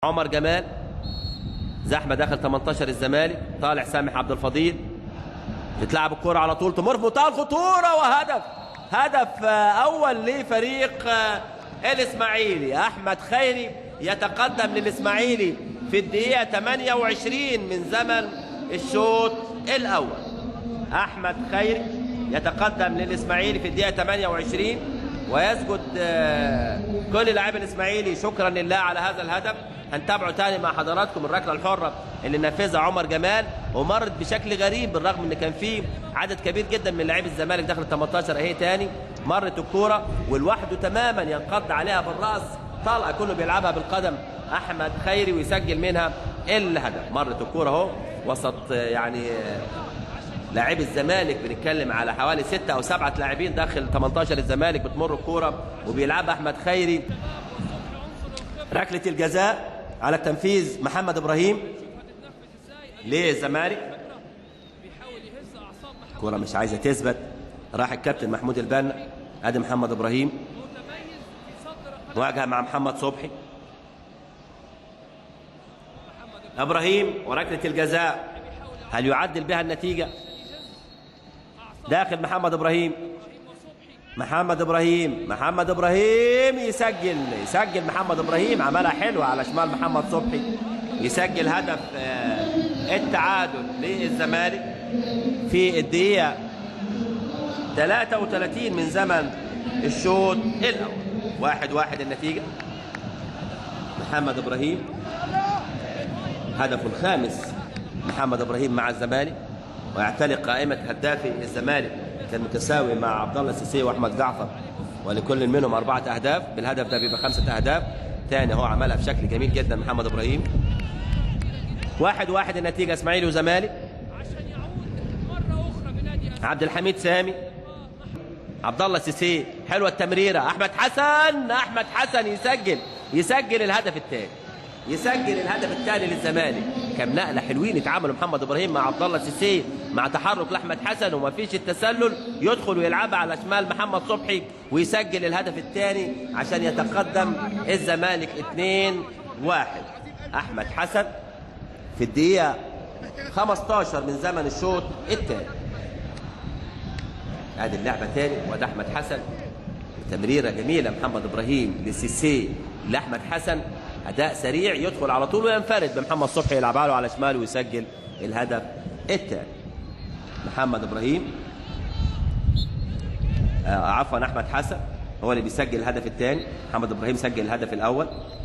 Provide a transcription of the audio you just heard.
عمر جمال، زحمة داخل 18 الزمالك، طالع سامح عبد الفضيل، تتلعب الكرة على طول، تمر في منتهى الخطورة، وهدف، هدف اول لفريق الاسماعيلي. احمد خيري يتقدم للاسماعيلي في الدقيقة 28 من زمن الشوط الاول. احمد خيري يتقدم للاسماعيلي في الدقيقة 28 ويسجد كل لاعبي الاسماعيلي شكرا لله على هذا الهدف. هنتابعه تاني مع حضراتكم الركله الحرة اللي نفذها عمر جمال، ومرت بشكل غريب بالرغم ان كان فيه عدد كبير جدا من لاعبي الزمالك داخل 18. اهي تاني مرت الكورة ولوحده تماما ينقض عليها بالراس، طلقه كله بيلعبها بالقدم احمد خيري ويسجل منها الهدف. مرت الكورة اهو وسط يعني لاعبي الزمالك، بنتكلم على حوالي 6 أو 7 لاعبين داخل 18 الزمالك، بتمر الكورة وبيلعبها احمد خيري. ركلة الجزاء على التنفيذ محمد ابراهيم للزمالك، الكورة مش عايزه تثبت، راح الكابتن محمود البنا، ادي محمد ابراهيم مواجهة مع محمد صبحي. ابراهيم وركله الجزاء هل يعدل بها النتيجة؟ داخل محمد ابراهيم، محمد ابراهيم، محمد ابراهيم يسجل، يسجل محمد ابراهيم، عملها حلوة على شمال محمد صبحي، يسجل هدف التعادل للزمالك في الدقيقة 33 من زمن الشوط الاول. 1-1 النتيجة. محمد ابراهيم هدفه الخامس محمد ابراهيم مع الزمالك، ويعتلق قائمة هدافي الزمالك، كان متساوي مع عبد الله السيسي واحمد جعفر، ولكل منهم 4 اهداف، بالهدف ده بيبقى 5 اهداف. تاني هو عملها بشكل جميل جدا محمد ابراهيم. 1-1 النتيجة، اسماعيلي وزمالك. عبد الحميد سامي، عبد الله السيسي، حلوة التمريره، احمد حسن، احمد حسن يسجل، يسجل الهدف الثاني، يسجل الهدف الثاني للزمالك. كم نقله حلوين اتعملوا محمد ابراهيم مع عبد الله السيسي، مع تحرك لاحمد حسن وما فيش التسلل، يدخل ويلعبها على شمال محمد صبحي ويسجل الهدف الثاني عشان يتقدم الزمالك 2-1. احمد حسن في الدقيقة 15 من زمن الشوط الثاني. ادي اللعبة ثاني، وده احمد حسن، تمريره جميلة محمد ابراهيم لسيسي لاحمد حسن، اداء سريع يدخل على طول وينفرد بمحمد صبحي، يلعبها له على شماله ويسجل الهدف الثاني. محمد ابراهيم عفوا احمد حسن هو اللي بيسجل الهدف الثاني، محمد ابراهيم سجل الهدف الاول.